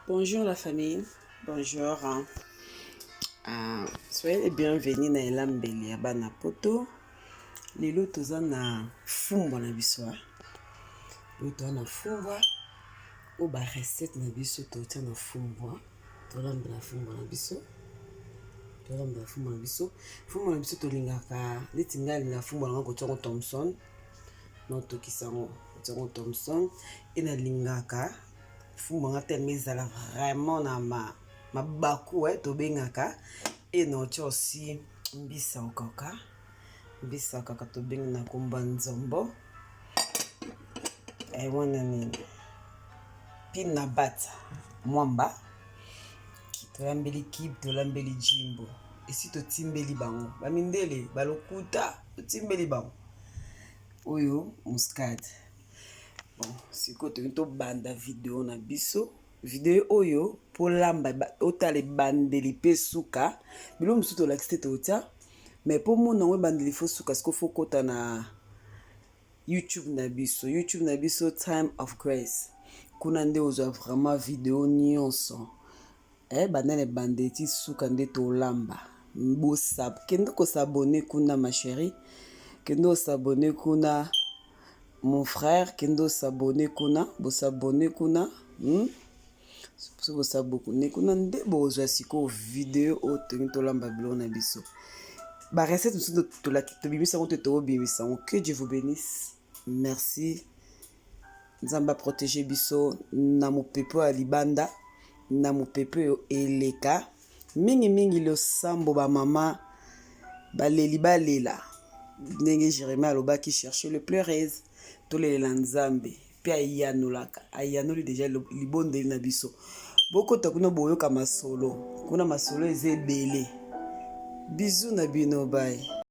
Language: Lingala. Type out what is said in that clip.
Bonjour la famille, bonjour. Soyez les bienvenus na elambeli ya bana poto. Lelo toza na fumbwa na biso. Lelo toza na fumbwa oyo ba recette na biso totia na fumbwa, tolambela fumbwa na biso. Tolambela fumbwa na biso. Fumbwa na biso tolingaka neti ngai alingaka fumbwa na ngai kotia yango Thomson. Naotokisa yango kotia yango Thomson e nalingaka fumbwa nga tellement ezala vraiment na ma mabaku tobengaka e naotia aussi mbisa okaka mbisa kaka tobengi na komba nzombo wana nini pina bata mwamba. Tolambeli kibe, tolambeli jimbo, esi totimbeli bango bamindele balokuta, totimbeli bango oyo muscade. Bon, sikoyo tolingi tobanda video na biso. Video oyo mpo lamba otala ebandeli mpe suka. Biloko mosusu tolakisi te totia, mais mpo mona yango ebandeli fo suka. Sikoyo fo kota na YouTube na biso, YouTube na biso Time of Grace. Kuna nde ozwa vraiment video nyonso banda na ebandeli ti suka nde tolamba. Bosab kende kos'abonner kuna, ma chérie, kende os'abonner kuna, mon frère, kende os'abonner kuna, bos'abonner kuna, So bos'abonner kuna nde bozwa sikoyo video oyo tolingi tolamba biloko na biso. Barecette mosusu tobimisa yango te, tobimisa yango. Que Dieu vous bénisse, merci. Nzambe aprotéger biso na mopepe oyo ya libanda, na mopepe oyo eleka mingimingi. Losambo, bamama baleli balela ndenge Jérémie alobaki: "Chercher le pleureuse." Tolelela Nzambe mpe ayanolaka, ayanoli déjà libondeli na biso. Bokota kuna, boyoka masolo kuna, masolo eza ebele. Bisous na bino, bye.